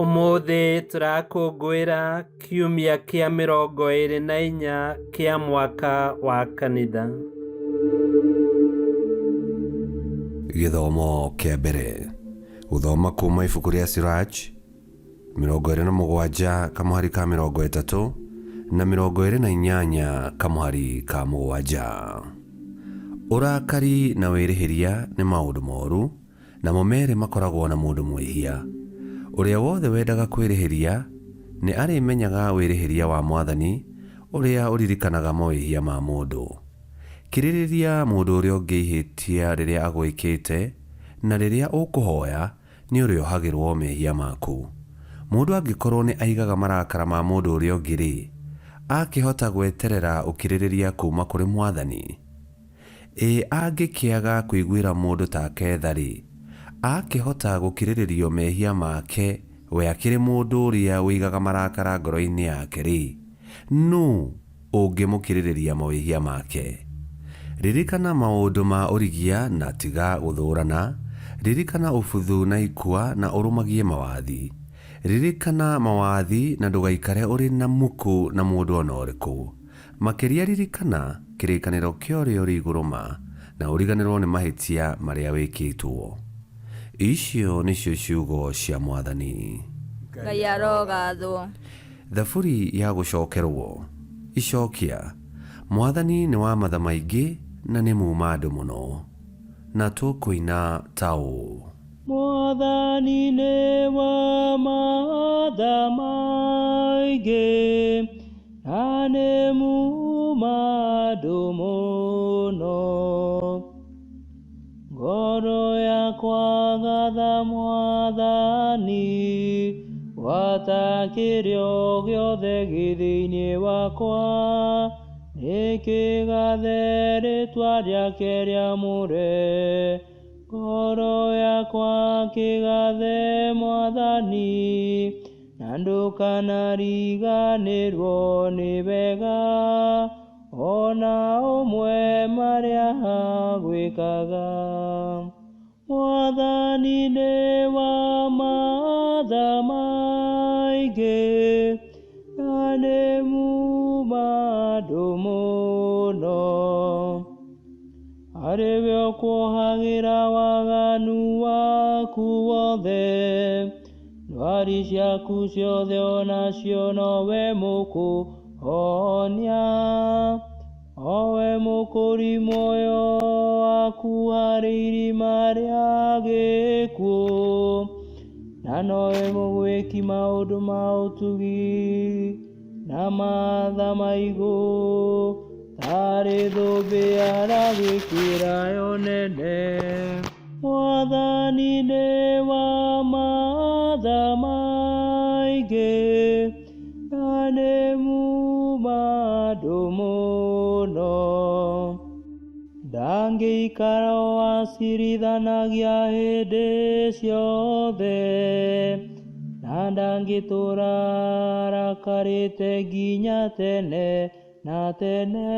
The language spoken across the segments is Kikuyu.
Ũmũthĩ tũrakũngũĩra kiumia kĩa 24 kĩa mwaka wa kanitha. Gĩthomo kĩa mbere. Gũthoma kuma ibuku rĩa Sirach 27 kamũhari ka 30 na 28 kamũhari ka 7. Ũrakari na wĩrĩhĩria nĩ maũndũ moru, namo merĩ makoragwo na mũndũ mwĩhia. Ũrĩa wothe wendaga kwĩrĩhĩria nĩ arĩmenyaga wĩrĩhĩria wa Mwathani ũrĩa ũririkanaga mawĩhia ma mũndũ. Kirĩrĩria mũndũ ũrĩa ũngĩ ihĩtia rĩrĩa agwĩkĩte, na rĩrĩa ũkũhoya nĩ ũrĩohagĩrwo mehia maku. Mũndũ angĩkorwo nĩ aigaga marakara ma mũndũ ũrĩa ũngĩ-rĩ, akĩhota gweterera ũkirĩrĩria kuma kũrĩ Mwathani? Ĩ angĩkĩaga kũiguĩra mũndũ take tha-rĩ, akĩhota gũkirĩrĩrio mehia make we akĩrĩ mũndũ ũrĩa ũigaga marakara ngoro-inĩ yake-rĩ, nũ ũngĩmũkirĩrĩria mawĩhia make? Ririkana maũndũ ma ũrigia na tiga gũthũũrana, ririkana ũbuthu na ikua na ũrũmagie mawathi. Ririkana mawathi na ndũgaikare ũrĩ na muku na mũndũ o na ũrĩkũ. Makĩria ririkana kĩrĩkanĩro kĩa ũrĩa ũrĩ igũrũ ma, na ũriganĩrwo nĩ mahĩtia marĩa wĩkĩtwo. Icio nĩcio ciugo cia Mwathani. Ngai arogathwo. Thaburi ya gũcokerwo. Icokia. Mwathani nĩ wa matha maingĩ na nĩ muuma andũ mũno. Na tũkũina ta ũũ. Mwathani nĩ wa matha maingĩ na nĩ muuma andũ mũno. Ngoro yakwa gatha Mwathani, gwata kĩrĩa gĩothe gĩ thĩinĩ wakwa, nĩkĩgathe rĩtwa rĩake rĩamũre. Ngoro yakwa kĩgathe Mwathani, na ndũkanariganĩrwo nĩ wega ona ũmwe marĩa agwĩkaga. Mwathani nĩ wa matha maingĩ na nĩ muuma andũ mũno. Arĩ we ũkuohagĩra waganu waku wothe, ndwari ciaku ciothe onacio nowe mũkũhonia. Owe mũkũri muoyo waku harĩ irima rĩa gĩkuũ, na nowe mũgwĩki maũndũ ma ũtugi na matha maigũ, tarĩ thũmbĩ aragwĩkĩra yo nene. Mwathani nĩ wa matha maingĩ na nĩ muuma andũ mũno. Ndangĩikara o acirithanagia hĩndĩ ciothe, na ndangĩtũũra arakarĩte nginya tene na tene.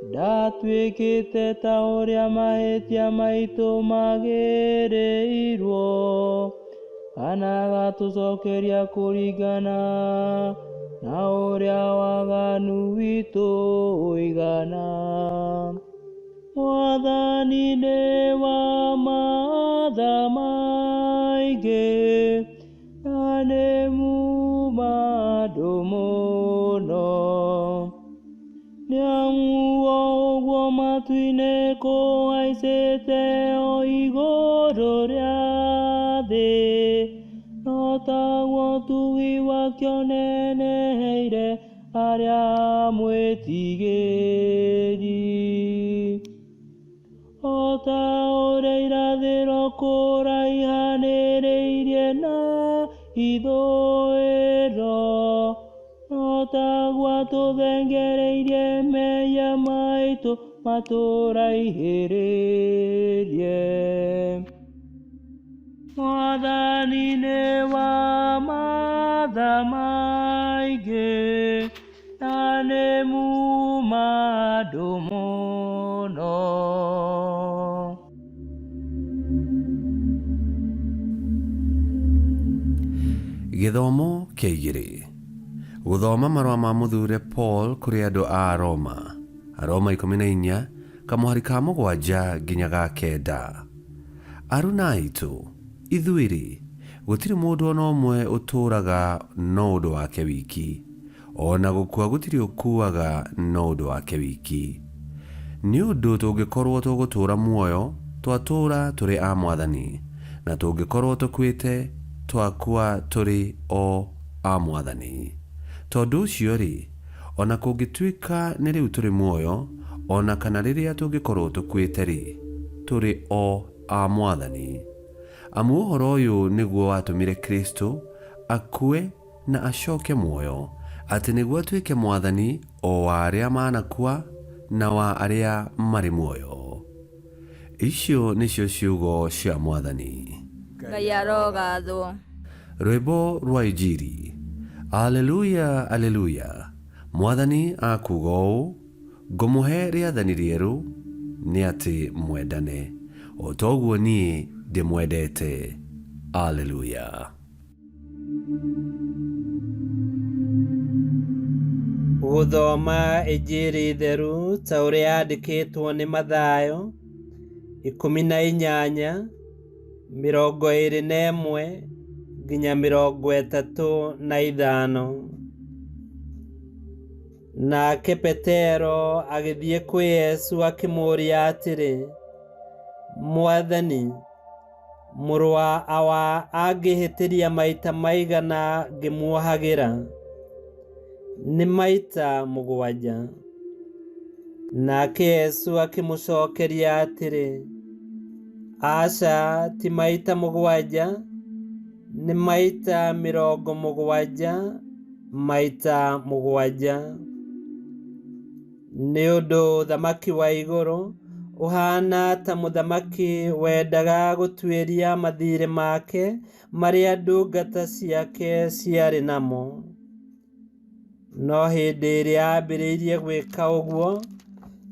Ndatuĩkĩte ta ũrĩa mahĩtia maitũ magĩrĩirwo, kana agatũcokeria kũringana na ũrĩa waganu witũ ũigana. Mwathani nĩ wa matha maingĩ na nĩ muuma andũ mũno. Nĩamu o ũguo matu-inĩ kũhaicĩte o igũrũ rĩa thĩ, no taguo ũtugi wake ũneneheire arĩa amwĩtigĩri. O ta ũrĩa irathĩro kũraihanĩrĩirie na ithũĩro, no taguo atũthengereirie mehia maitũ matũraihĩrĩrie. Mwathani nĩ wa matha maingĩ na nĩ muuma andũ mũno. Gĩthomo kĩa igĩrĩ. Gũthoma marũa ma mũthure Paul kũrĩ andũ a Roma. Aroma 14, kamũhari ka mũgwanja nginya ga kenda. Aruna aitũ, ithuĩ-rĩ, gũtirĩ mũndũ o na ũmwe ũtũũraga no ũndũ wake wiki, o na gũkua gũtirĩ ũkuaga no ũndũ wake wiki. Nĩ ũndũ tũngĩkorwo tũgũtũũra muoyo, twatũũra tũrĩ a Mwathani, na tũngĩkorwo tũkuĩte, twakua tũrĩ o a Mwathani. Tondũ ũcio-rĩ, o na kũngĩtuĩka nĩ rĩu tũrĩ muoyo, o na kana rĩrĩa tũngĩkorwo tũkuĩte-rĩ, tũrĩ o a Mwathani. Amu ũhoro ũyũ nĩguo watũmire Kristũ akue na acoke muoyo, atĩ nĩguo atuĩke Mwathani o wa arĩa manakua na wa arĩa marĩ muoyo. Icio nĩcio ciugo cia Mwathani. Ngai arogathwo. Rwĩmbo rwa Injiri. Aleluya, aleluya! Mwathani akuuga ũũ, Ngũmũhe rĩathani rĩerũ, nĩ atĩ mwendane, o ta ũguo niĩ ndĩmwendete. Aleluya! Gũthoma Injiri theru ta ũrĩa yandĩkĩtwo nĩ Mathayo 18, 21 nginya 35. Nake Petero agĩthiĩ kwĩ Yesu akĩmũũria atĩrĩ, Mwathani, mũrũ wa awa angĩhĩtĩria maita maigana ngĩmuohagĩra? Nĩ maita 7. Nake Yesu akĩmũcokeria atĩrĩ, Aca, ti maita 7, nĩ maita 70 maita 7. Nĩ ũndũ ũthamaki wa igũrũ ũhaana ta mũthamaki wendaga gũtuĩria mathiirĩ make marĩa ndungata ciake ciarĩ namo. No hĩndĩ ĩrĩa aambĩrĩirie gwĩka ũguo,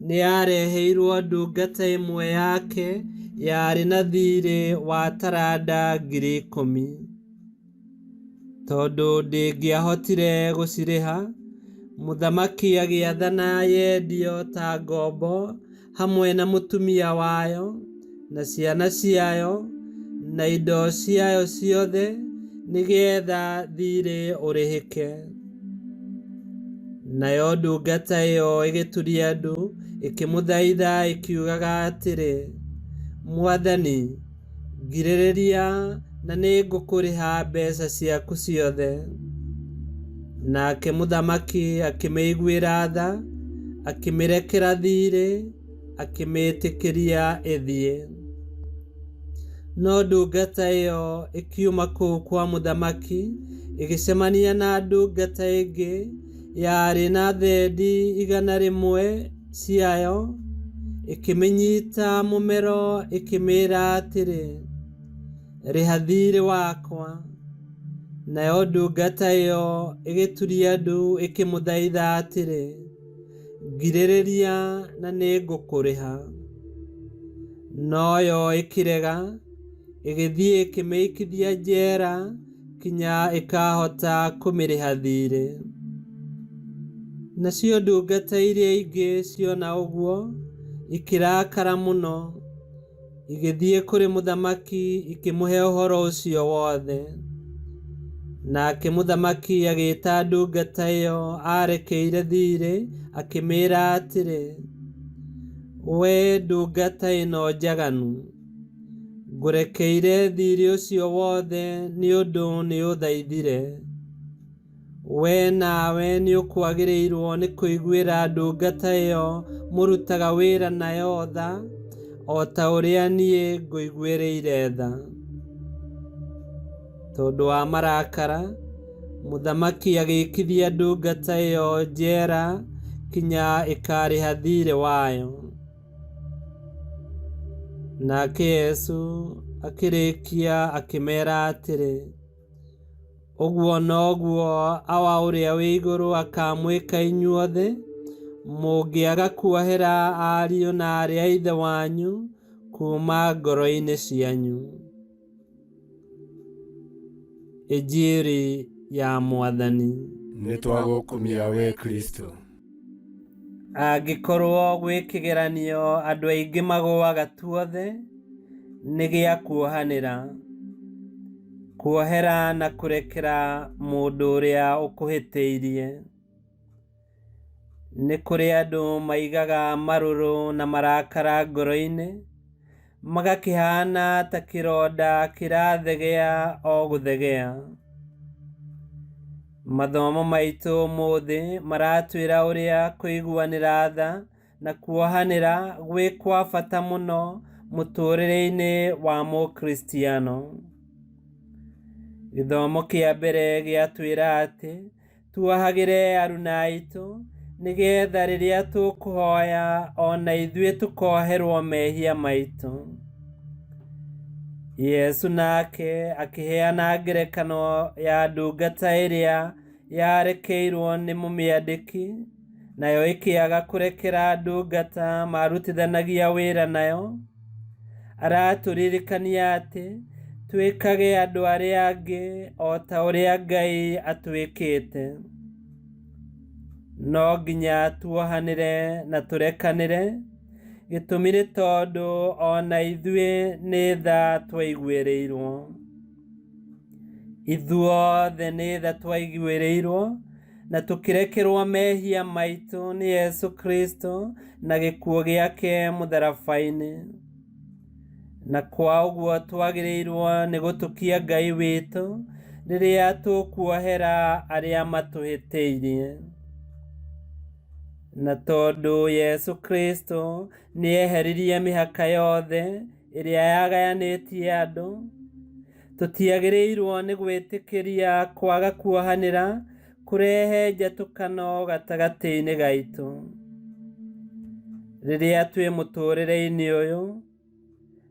nĩ aareheirwo ndungata ĩmwe yake yarĩ na thiirĩ wa taranda 10,000. Tondũ ndĩngĩahotire gũcirĩha, mũthamaki agĩathana yendio ta ngombo hamwe na mũtumia wayo, na ciana ciayo, na indo ciayo ciothe, nĩgeetha thiirĩ ũrĩhĩke. Nayo ndungata ĩyo ĩgĩturia ndu ĩkĩmũthaitha ĩkiugaga atĩrĩ, Mwathani, ngirĩrĩria na nĩngũkũrĩha mbeeca ciaku ciothe. Nake mũthamaki akĩmĩiguĩra tha, akĩmĩrekera thiirĩ, akĩmĩĩtĩkĩria ĩthiĩ. No ndungata ĩyo ĩkiuma kũu kwa mũthamaki ĩgĩcemania na ndungata ĩngĩ yarĩ na thendi 100 ciayo, ĩkĩmĩnyiita mũmero ĩkĩmĩĩra atĩrĩ, Rĩha thiirĩ wakwa. Nayo ndungata ĩyo ĩgĩturia ndu ĩkĩmũthaitha atĩrĩ, Ngirĩrĩria na nĩngũkũrĩha. Noyo ĩkĩrega, ĩgĩthiĩ ĩkĩmĩikithia njeera kinya ĩkaahota kũmĩrĩha thiirĩ. Nacio ndungata iria ingĩ ciona ũguo, ikĩrakara mũno, igĩthiĩ kũrĩ mũthamaki ikĩmũhe ũhoro ũcio wothe. Nake mũthamaki agĩĩta ndungata ĩyo aarekeire thiirĩ akĩmĩĩra atĩrĩ, Wee ndungata ĩno njaganu, ngũrekeire thiirĩ ũcio wothe nĩ ũndũ nĩũthaithire. Wee nawe nĩũkwagĩrĩirwo nĩ kũiguĩra ndungata ĩyo mũrutaga wĩra nayo tha, o ta ũrĩa niĩ ngũiguĩrĩire tha. Tondũ wa marakara, mũthamaki agĩikithia ndungata ĩyo njeera kinya ĩkaarĩha thiirĩ wayo. Nake Yesu akĩrĩkia akĩmeera atĩrĩ, Ũguo noguo Awa ũrĩa wĩ igũrũ akaamwĩka inyuothe, mũngĩaga kuohera ariũ na aarĩ a ithe wanyu kuuma ngoro-inĩ cianyu. Injiri ya Mwathani. Nĩ twagũkumia we Kristo. Angĩkorwo gwĩ kĩgeranio andũ aingĩ magũaga tuothe, nĩ gĩa kuohanĩra. Kuohera na kũrekera mũndũ ũrĩa ũkũhĩtĩirie. Nĩ kũrĩ andũ maigaga marũrũ na marakara ngoro-inĩ, magakĩhana ta kĩronda kĩrathegea o gũthegea. Mathomo maitũ ũmũthĩ maratwĩra ũrĩa kũiguanĩra tha na kuohanĩra gwĩ kwa bata mũno mũtũrĩre-inĩ wa Mũkristiano. Gĩthomo kĩa mbere gĩatwĩra atĩ tuohagĩre aruna aitũ nĩgetha rĩrĩa tũkũhoya ona ithuĩ tũkoherwo mehia maitũ. Yesu nake akĩheana ngerekano ya ndungata ĩrĩa yarekeirwo nĩ mũmĩandĩki, nayo ĩkĩaga kũrekera ndungata marutithanagia wĩra nayo. Aratũririkania atĩ twĩkage andũ arĩa angĩ o ta ũrĩa Ngai atwĩkĩte. No nginya tuohanĩre na tũrekanĩre, gĩtũmi nĩ tondũ ona ithuĩ nĩ tha twaiguĩrĩirwo. Ithuothe nĩ tha twaiguĩrĩirwo na tũkĩrekerwo mehia maitũ nĩ Yesu Kristo na gĩkuũ gĩake mũtharaba-inĩ. Na kwa ũguo twagĩrĩirwo nĩ gũtũkia Ngai witũ rĩrĩa tũkuohera arĩa matũhĩtĩirie. Na tondũ Yesu Kristo nĩ eheririe mĩhaka yothe ĩrĩa yagayanĩtie andũ, tũtiagĩrĩirwo nĩ gwĩtĩkĩria kwaga kuohanĩra kũrehe njatũkano gatagatĩ-inĩ gaitũ. Rĩrĩa twĩ mũtũrĩre-inĩ ũyũ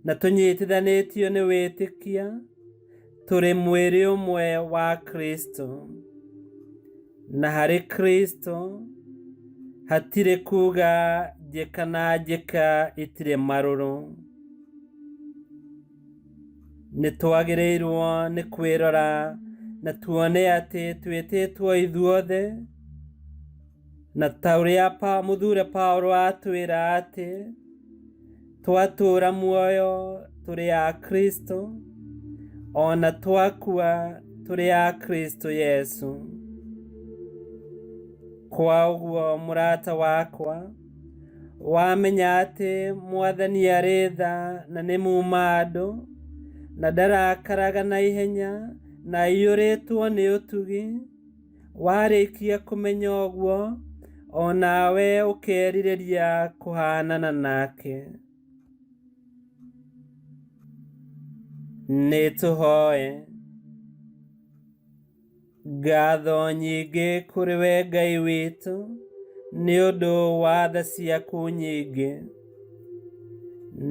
na tũnyitithanĩtio nĩ wĩtĩkia, tũrĩ mwĩrĩ ũmwe wa Kristo. Na harĩ Kristo hatirĩ kuga njĩka na njĩka itirĩ marũrũ. Nĩ twagĩrĩirwo nĩ kwĩrora na tuone atĩ twĩtĩtwo ithuothe, na ta ũrĩa mũthure Paulo atwĩra atĩ twatũra muoyo tũrĩ a Kristo, ona twakua tũrĩ a Kristo Yesu. Kwa ũguo mũrata wakwa, wamenya atĩ Mwathani arĩ tha na nĩ muma andũ, na ndarakaraga na ihenya na aiyũrĩtwo nĩ ũtugi, warĩkia kũmenya ũguo, onawe ũkerirĩria kũhanana nake. Nĩ tũhoe. Ngatho nyingĩ kũrĩ we Ngai witũ nĩ ũndũ wa tha ciaku nyingĩ.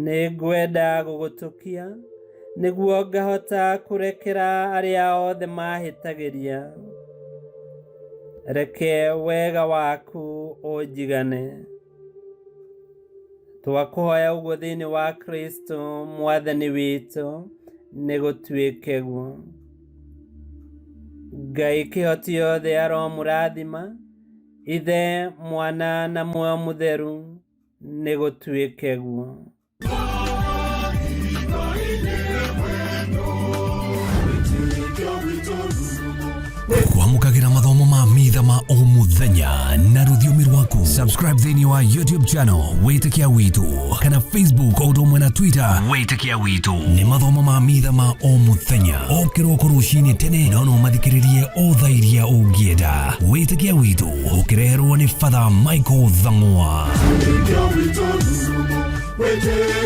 Nĩ ngwenda gũgũtũkia nĩguo ngahota kũrekera arĩa othe mahĩtagĩria. Reke wega waku ũnjigane. Twakũhoya ũguo thĩinĩ wa Kristo Mwathani witũ, nĩ gũtuĩke guo. Ngai kĩhoti yothe aromũrathima, Ithe, Mwana na Muoyo Mũtheru, nĩ gũtuĩke guo. Kwamũkagĩra mathomo ma mitha ma o mũthenya na rũthiomi rwaku. Subscribe thĩinĩ wa YouTube channel Wĩtĩkia Witũ kana Facebook o ũndũ ũmwe na Twitter Wĩtĩkia Witũ. Nĩ mathomo ma mitha ma o mũthenya o kĩroko rũcinĩ tene, no no mathikĩrĩrie o thaa iria ũngĩenda. Wĩtĩkia Witũ ũkĩreherwo nĩ Father Michael Thang'wa. Wĩtĩkia witũ nĩ